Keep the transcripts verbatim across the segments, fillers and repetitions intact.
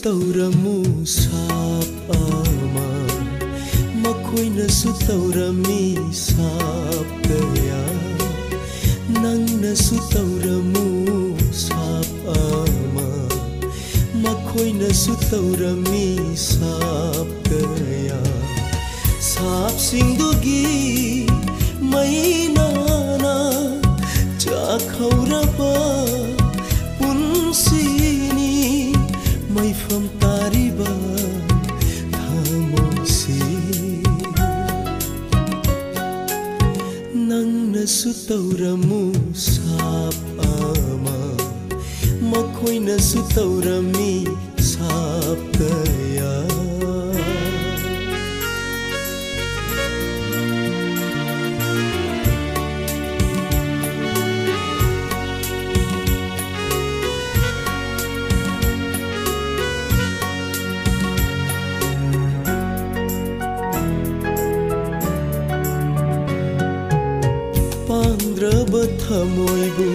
ꯇꯧꯔꯝꯃꯨ ꯁꯥꯞ ꯑꯃ, ꯃꯈꯣꯏꯅꯁꯨ ꯇꯧꯔꯝꯃꯤ ꯁꯥꯞ ꯀꯌꯥ꯫ ꯅꯪꯅꯁꯨ ꯇꯧꯔꯝꯃꯨ ꯁꯥꯞ ꯑꯃ, ꯃꯈꯣꯏꯅꯁꯨ ꯇꯧꯔꯝꯃꯤ ꯁꯥꯞ ꯀꯌꯥ꯫ ꯁꯥꯞꯁꯤꯡꯗꯨꯒꯤ ꯃꯩꯅꯥꯅ ꯆꯥꯛꯍꯧꯔꯕ ꯄꯨꯟꯁꯤꯅꯤ ꯃꯩꯐꯝ ꯇꯥꯔꯤꯕ ꯊꯃꯣꯏꯁꯤ꯫ ꯅꯪꯅꯁꯨ ꯇꯧꯔꯝꯃꯨ ꯁꯥꯞ ꯑꯃ, ꯃꯈꯣꯏꯅꯁꯨ ꯇꯧꯔꯝꯃꯤ ꯁꯥꯞ ꯀꯌꯥ꯫ ꯄꯥꯡꯗ꯭ꯔꯕ ꯊꯃꯣꯏꯕꯨ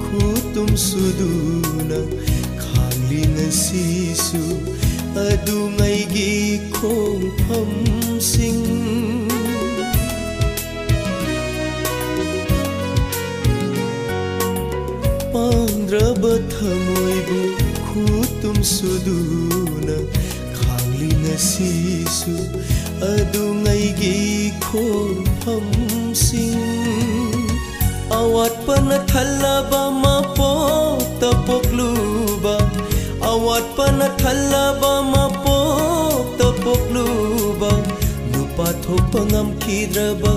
ꯈꯨꯇꯨꯝ ꯁꯨꯗꯨꯅ ꯈꯥꯡꯂꯤ ꯉꯁꯤꯁꯨ ꯑꯗꯨꯉꯩꯒꯤ ꯈꯣꯡꯐꯝꯁꯤꯡ꯫ ꯄꯥꯡꯗ꯭ꯔꯕ ꯊꯃꯣꯏꯕꯨ ꯈꯨꯇꯨꯝ ꯁꯨꯗꯨꯅ ꯈꯥꯡꯂꯤ ꯉꯁꯤꯁꯨ ꯑꯗꯨꯉꯩꯒꯤ ꯈꯣꯡꯐꯝꯁꯤꯡ꯫ ꯑꯋꯥꯠꯄꯅ ꯊꯜꯂꯕ ꯃꯄꯣꯛꯇ ꯄꯣꯛꯂꯨꯕ, ꯑꯋꯥꯠꯄꯅ ꯊꯜꯂꯕ ꯃꯄꯣꯛꯇ ꯄꯣꯛꯂꯨꯕ, ꯅꯨꯄꯥ ꯊꯣꯛꯄ ꯉꯝꯈꯤꯗ꯭ꯔꯕ,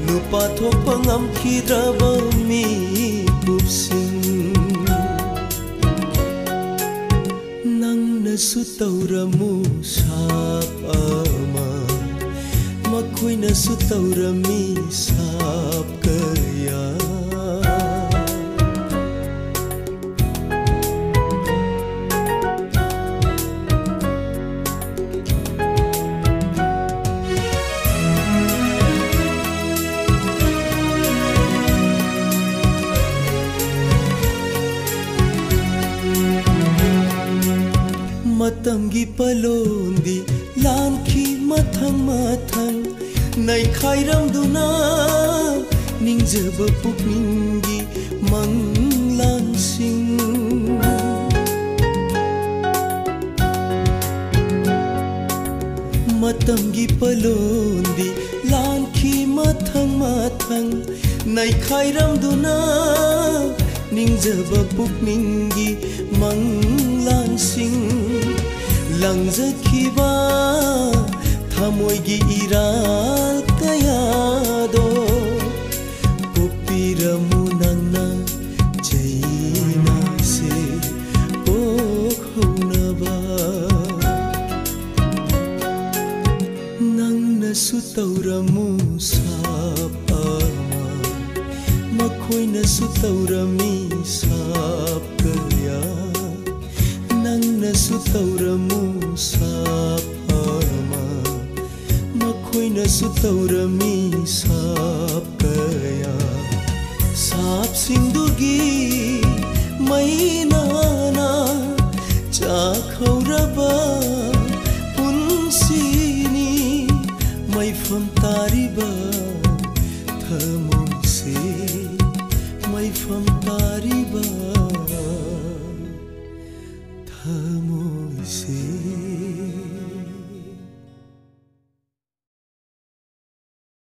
ꯅꯨꯄꯥ ꯊꯣꯛꯄ ꯉꯝꯈꯤꯗ꯭ꯔꯕ ꯃꯤꯀꯨꯞꯁꯤꯡ꯫ ꯅꯪꯅꯁꯨ ꯇꯧꯔꯝꯃꯨ ꯁꯥꯞ ꯑꯃ, ꯃꯈꯣꯏꯅꯁꯨ ꯇꯧꯔꯝꯃꯤ ꯁꯥꯞ ꯀꯌꯥ꯫ ꯃꯇꯝ ꯃꯇꯝꯒꯤ ꯄꯂꯣꯟꯗꯤ ꯂꯥꯟꯈꯤ ꯃꯊꯪ ꯃꯊꯪ, ꯅꯩꯈꯥꯏꯔꯝꯗꯨꯅ ꯅꯤꯡꯖꯕ ꯄꯨꯛꯅꯤꯡꯒꯤ ꯃꯪꯂꯥꯟꯁꯤꯡ꯫ ꯃꯇꯝꯒꯤ ꯄꯂꯣꯟꯗꯤ ꯂꯥꯟꯈꯤ ꯃꯊꯪ ꯃꯊꯪ, ꯅꯩꯈꯥꯏꯔꯝꯗꯨꯅ ꯅꯤꯡꯖꯕ ꯄꯨꯛꯅꯤꯡꯒꯤ ꯃꯪꯂꯥꯟꯁꯤꯡ꯫ ꯂꯪꯖꯈꯤꯕ ꯊꯃꯣꯏꯒꯤ ꯏꯔꯥꯜ ꯀꯌꯥꯗꯣ ꯀꯣꯛꯄꯤꯔꯝꯃꯨ ꯅꯪꯅ ꯆꯩꯅꯥꯁꯦ ꯀꯣꯛꯍꯧꯅꯕ꯫ ꯅꯪꯅꯁꯨ ꯇꯧꯔꯝꯃꯨ ꯁꯥꯞ ꯑꯃ, ꯃꯈꯣꯏꯅꯁꯨ ꯇꯧꯔꯝꯃꯤ ꯁꯥꯞ ꯀꯌꯥ꯫ ꯅꯪꯅꯁꯨ ꯇꯧꯔꯝꯃꯨ ꯁꯥꯞ ꯑꯃ, ꯃꯈꯣꯏꯅꯁꯨ ꯇꯧꯔꯝꯃꯤ ꯁꯥꯞ ꯀꯌꯥ꯫ ꯁꯥꯞꯁꯤꯡꯗꯨꯒꯤ ꯃꯩꯅꯥꯅ ꯆꯥꯛꯍꯧꯔꯕ ꯄꯨꯟꯁꯤꯅꯤ꯫ ꯃꯩꯐꯝ ꯇꯥꯔꯤꯕ ꯊꯃꯣꯏꯁꯦ, ꯃꯩꯐꯝ ꯇꯥꯔꯤꯕ ꯊꯃꯣꯏ